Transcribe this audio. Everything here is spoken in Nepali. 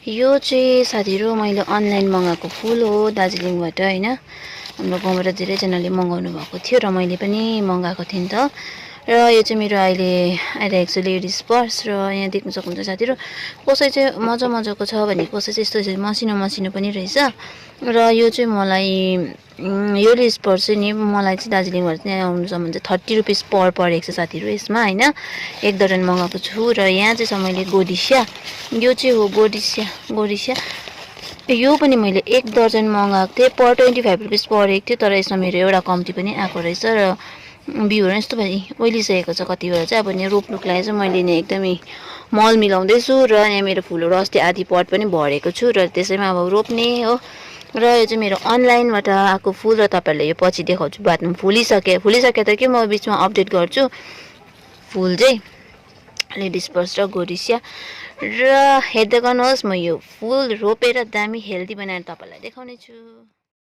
यो चाहिँ साथीहरु मैले अनलाइन मगाएको फुल हो दार्जिलिङबाट हैन। हाम्रो गाउँबाट धेरैजनाले मगाउनु भएको थियो र मैले पनि मगाएको थिएँ नि त। र यो चाहिँ मेरो अहिले आइरहेको छ लेडिज पर्स र यहाँ देख्न सक्नुहुन्छ साथीहरु कसै चाहिँ मजाको छ भने कसै चाहिँ यस्तो मसिनो पनि रहेछ। र यो चाहिँ मलाई यो लेडिज पर्स चाहिँ नि मलाई चाहिँ दार्जिलिङबाट चाहिँ आउनुसम्म चाहिँ 30 रुपैयाँ पर परेको छ साथीहरु यसमा हैन। एक दर्जन मगाएको छु र यहाँ चाहिँ छ मैले गोडिसिया। यो चाहिँ हो गोडिसिया। यो पनि मैले एक दर्जन मगाएको थिएँ पर 25 रुपैयाँ परेको थियो। तर यसमा मेरो एउटा कम्ती पनि आएको रहेछ र बिउहरु यस्तो भाइ ओइलिसकेको छ कतिवटा चाहिँ। अब यहाँ रोप्नुको लागि चाहिँ मैले नि एकदमै मल मिलाउँदै छु र यहाँ मेरो फुलहरु अस्ति आधी पट पनि भरेको छु र त्यसैमा अब रोप्ने हो। र यो चाहिँ मेरो अनलाइनबाट आएको फुल र तपाईहरुले यो पछि देखाउँछु बादमा फुलिसके त के म बीचमा अपडेट गर्छु फुल चाहिँ लेडिज पर्स र गोडिसिया। र हेर्दै गर्नुहोस् म यो फुल रोपेर दामी हेल्दी बनाएर तपाईहरुलाई देखाउने छु।